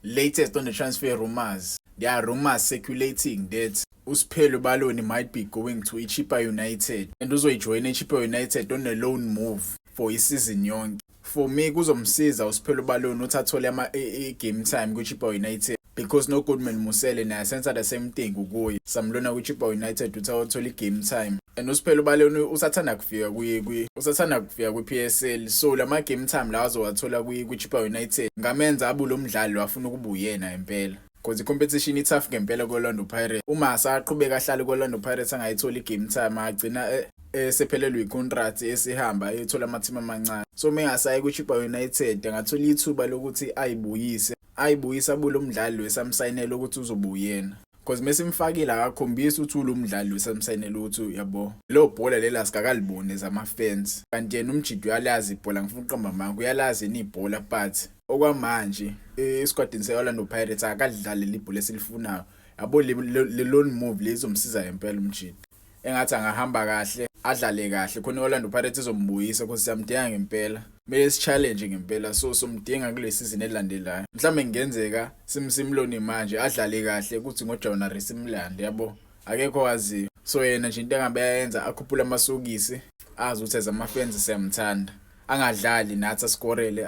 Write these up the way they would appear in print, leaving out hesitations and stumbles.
Latest on the transfer rumors. There are rumors circulating that uSiphelo Baloni might be going to iChippa United and uzoyijoyina iChippa United on a loan move for isizini yonke. For me, kuzomsiza uSiphelo Baloni ukuthi athole ama i-game time kwiChippa United because no Goodman Mosele naye senza the same thing kuye. Samlona kwiChippa United uthi awathola i-game time. And uSiphelo Baloni usathanda kufika kwi usathanda kufika kwi-PSL, so lama game time la azowathola kwi-Chippa United ngamenza abe lo mdlali wafuna ukuba uyena impela, because i-competition i-tough ngempela ko-Orlando Pirates. Uma asaqhubeka ahlale ko-Orlando Pirates angayitholi i-game time, agcina esephelelwe i-contract, esihamba ethola ama-team amancane. So uma engasayi kwi-Chippa United, angathola ithuba lokuthi ayibuyise abuye lo mdlali lo esamsayinela ukuthi uzobe uyena, because mesimfakile akakhombisi ukuthi ulo mdlali lo esamsayinela ukuthi yabo lo bhola lela sikakaliboni zama-fans. Kanti yena umjidi uyalazi ibhola, ngifuna ukuqamba amanga, uyalazi yena ibhola, but okwamanje esikhwadini se-Orlando Pirates akadlali leli bhola esilifunayo yabo. Le loan move le izomsiza ngempela umjidi. Engathi angahamba kahle, adlale kahle khona i-Orlando Pirates izombuyisa, because siyamdinga ngempela, kumele si-challenge ngempela, so somdinga kule season elandelayo. Mhlawumbe kungenzeka simlone manje, adlale kahle, kuthi ngoJanuary simlande yabo, akekho waziyo. So yena nje into engabe yayenza, akhuphule amasokisi, azi ukuthi as ama-fans siyamthanda, angadlali nathi askorele,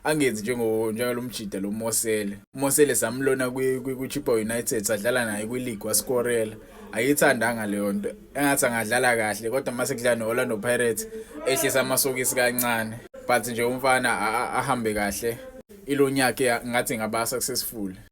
angenzi njengalomjida lo Mosele. Mosele samlona kwi-Chippa United, sadlala naye kwi-league, waskorela, ayithandanga leyo nto. Engathi angadlala kahle, kodwa mase kudlala no-Orlando Pirates ehlisa amasokisi kancane, but nje umfana ahambe kahle, i-loan yakhe ngathi ngaba successful.